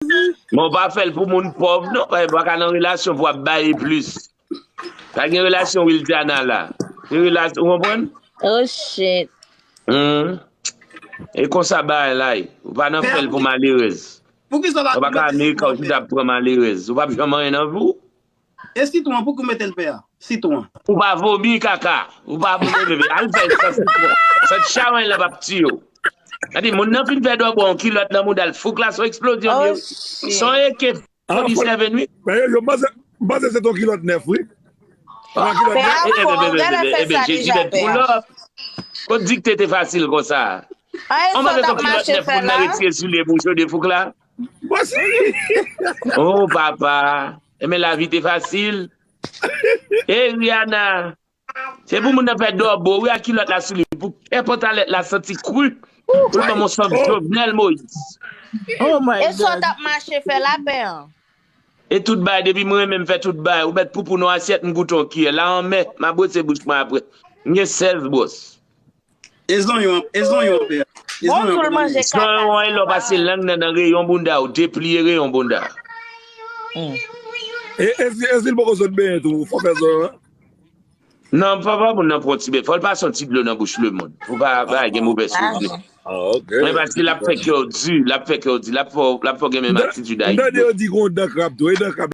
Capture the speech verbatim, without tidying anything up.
Men w pa fè l pou moun pòv, non. Pa, pa ka nan relasyon pou w ap bay plis. Pa gen relasyon Wiltiana la. Se relasyon, ou konprann? Oh shit. Hmm. E konsa bagay la ye. Ou pa nan fè l pou malerèz. Ou pa ka Amerika, ou chita ap pran malerèz. Ou p ap janm anyen nan vi w. E sitwon an, pou ki w mete l pè a? Sitwon an. Ou pa vomi kaka. Ou pa vomi bebe. Al fè san sitwon. San chawany la p ap tiye w. Gade, moun nan fin fè dòbo yon kilòt nan mouda l, fouk la son eksplozyon li ye. Son eke fòti sèven wi. Men yo, yo, m panse, m panse se ton kilòt nèf wi. Pè a fò, ou genlè fè sa deja, pè a. Kot dikte te fasil konsa? An e sa w t ap mache fè la? Retire soulye pou w chode fouk la. Voici. Oh papa. Enben lavi te fasil. Hey Rihanna. Se pou moun nan fè dòbo wi ak kilòt la sou li. Pou kè pantalèt la santi kri. Pou l ban m yon sanm Jovenel Moïse. Oh my E sa w God. t ap mache fè la, pè a? E tout bagay, depi m renmen m fè tout bagay. Ou mèt poupou nan asyèt, m goute yon kiyè. La anmè, m a bwose bouch mwen apre. M gen sèz bwòs. E zonyon, e zonyon, pè a. E Bon, zonyon, tou l pè a. manje San kaka. yon lè w pase lang nan nan reyon bounda w, depliye reyon bounda. E, e, si, e si l poko sot benyen tou, fò fè zonyon an? Non, papa, moun nan pran ti bè. Fò l pase yon ti dlo nan bouch lemonn. Pou pa, pa gen movè souvni. Ah, ok. Men paske l ap fè kè w di, l ap fè kè w di, l ap fè, l ap fè w gen menm atitid M tande Ayiti. Yo di gon dan krab tou, e dan krab